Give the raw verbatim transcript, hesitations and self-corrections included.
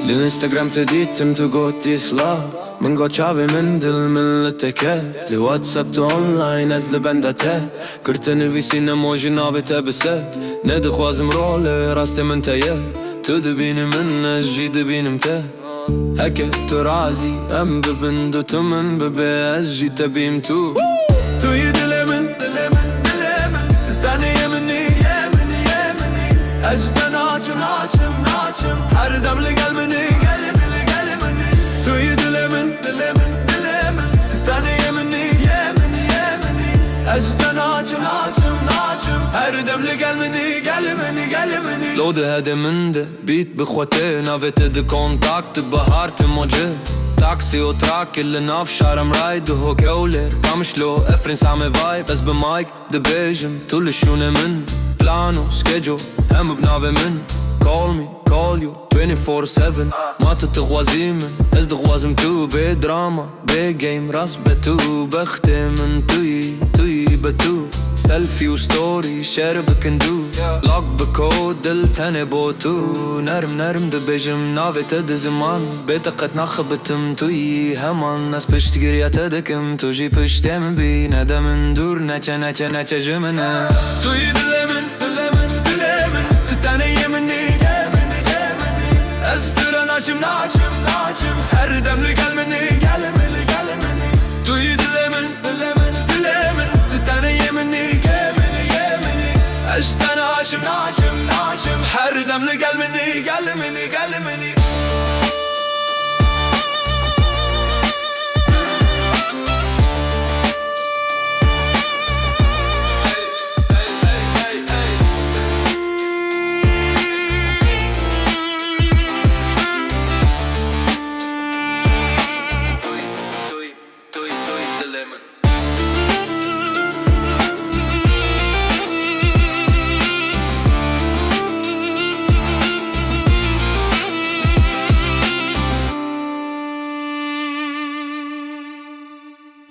Li Instagram te dîtim tu gotî silav. Min got çavê min dil min li te ket. Li WhatsApp tu online ez li benda te. Kir te nivîsî nemo ji navê te bi sed. Nedixwazim role rastê min te ye. Tu dibînî min ez jî dibînim te. Heke tu razî em bibin du tu min bibe ez jî te bîm tu. Tu yî dilê min, dilê min, dilê min. Tu tenê yê min î, yê min î, yê min î. Ez ji te naçim, naçim, naçim. Her dem li gel min î, gel min î, gel min î. Tu yî dilê min, dilê min, dilê min. Tu tenê yê min î, yê min î, yê min î. Ez ji te naçim, naçim, naçim. Her dem li gel min î, gel min î, gel min î. Flow di hedê min de. Beat bi xwe tê, navê te di kontakt, di bahar timo ci. Taksî û trakê li nav şarê min rayê diho Kewlêr, Kamişlo, Efrîn, Samê, Vibe. Ez bi mic dibêjim, tu li şûnê min. Plano, skeco, hemû bi navê min. Call me, call you, twenty four seven. Ma tu dixwazî min, ez dixwazim tu, bê drama. Bê game rast be tu, bextê min tu yî, tu yî be tu. Selfie û story share bikin du. Log bi ku dil tenê bo tu. Nerm nerm dibêjim navê te di ziman. Bê te qet naxibitim tu yî heman. Ez piştgiriya te dikim, tu jî piştê min bî. Nede min dûr, neçe, neçe, neçe ji min e. Tu yî dilê min, dilê min, dilê min. Tu tenê yê min î, yê min î, yê min î. Ez ji te re naçim, naçim, naçim. Her dem li gel min î, gel min î, gel min î. Tu yî dilê min, dilê min, dilê min. Tu tenê yê min î, yê min î, yê min î. Ez ji te re naçim, naçim, naçim. Her dem li gel min î, gel min î, gel min î.